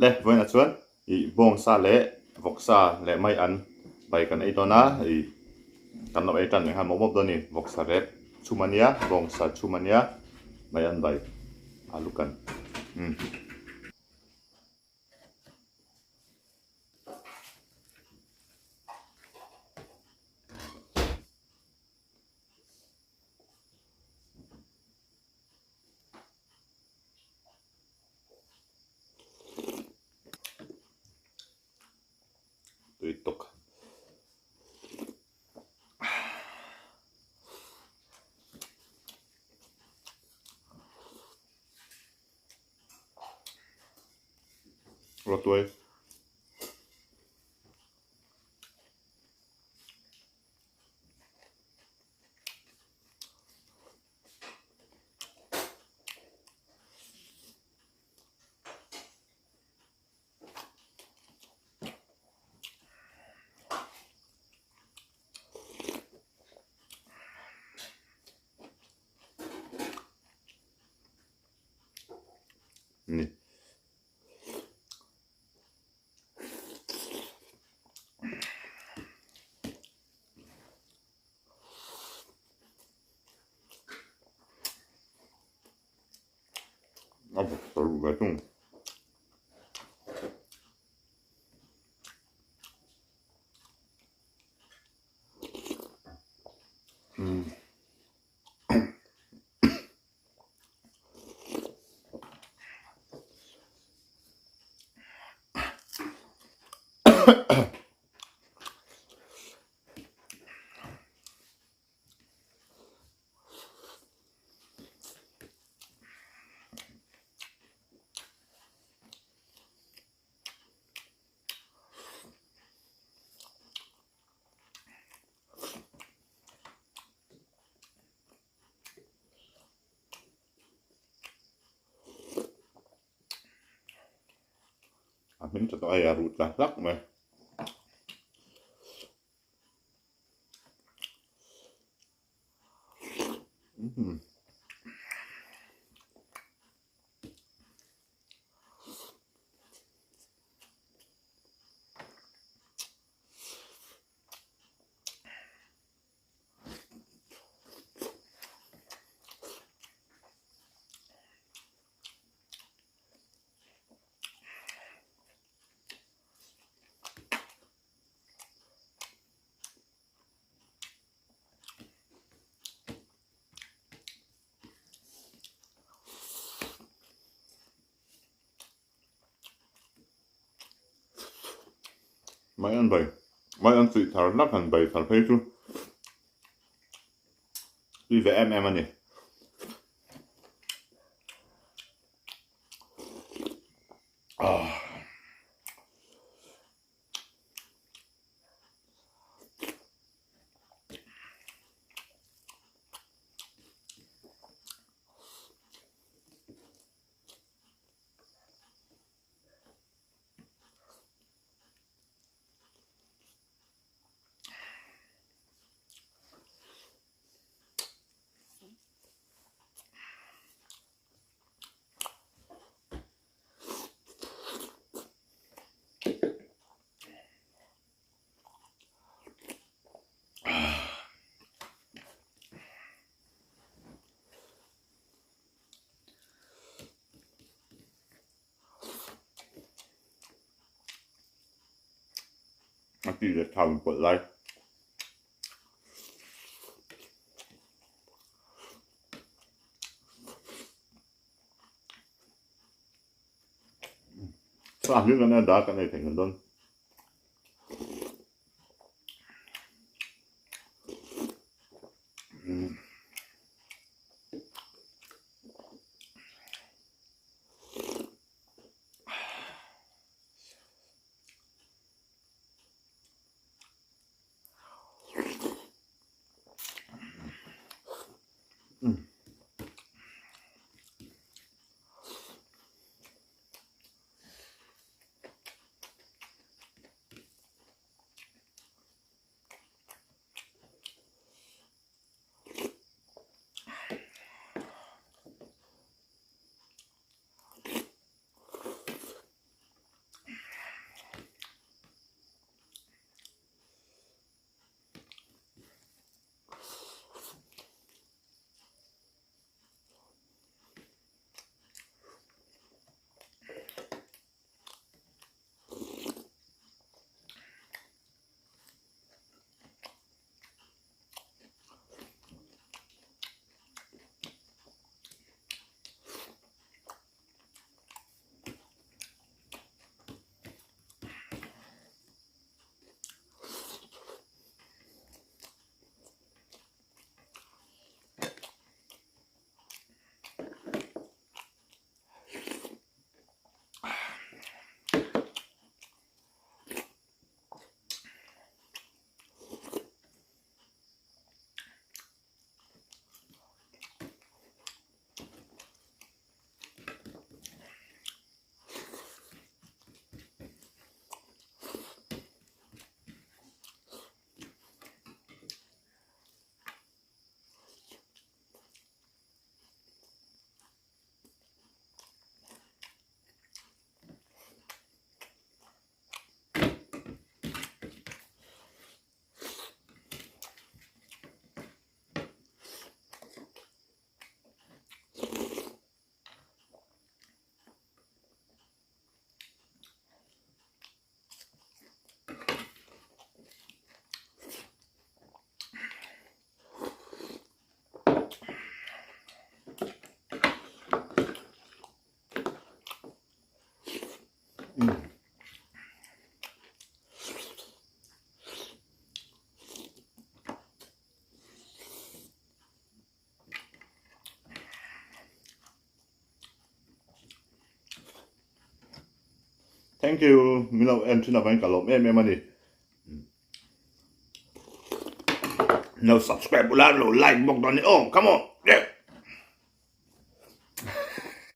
Le vawiinah chuan ih bawngsa leh vawksa leh mai an bai kan ei dawn a, ih kan lo ei tan leh nghal mawp mawp dawn a ni. Vawksa rep chhum a nia, bawngsa chhum a nia, mai an bai alu kan umm. Tui tawk. Rawtuai. Ni. A vawk ta ruh ve thung. Umm. A hming tha tawh a hei a rut hlak hlak mai. Mai an bai mai an suih thar hlak han bai thar phei chu tui ve em em a ni. A ti leh thau in pawlh lai. Sa hlir kan nia dar kan ei theih dawn. Thank you min lo en thin avangin ka lawm em em a ni. Lo subscribe ula lo like bawk dawn ni aw come on yeah.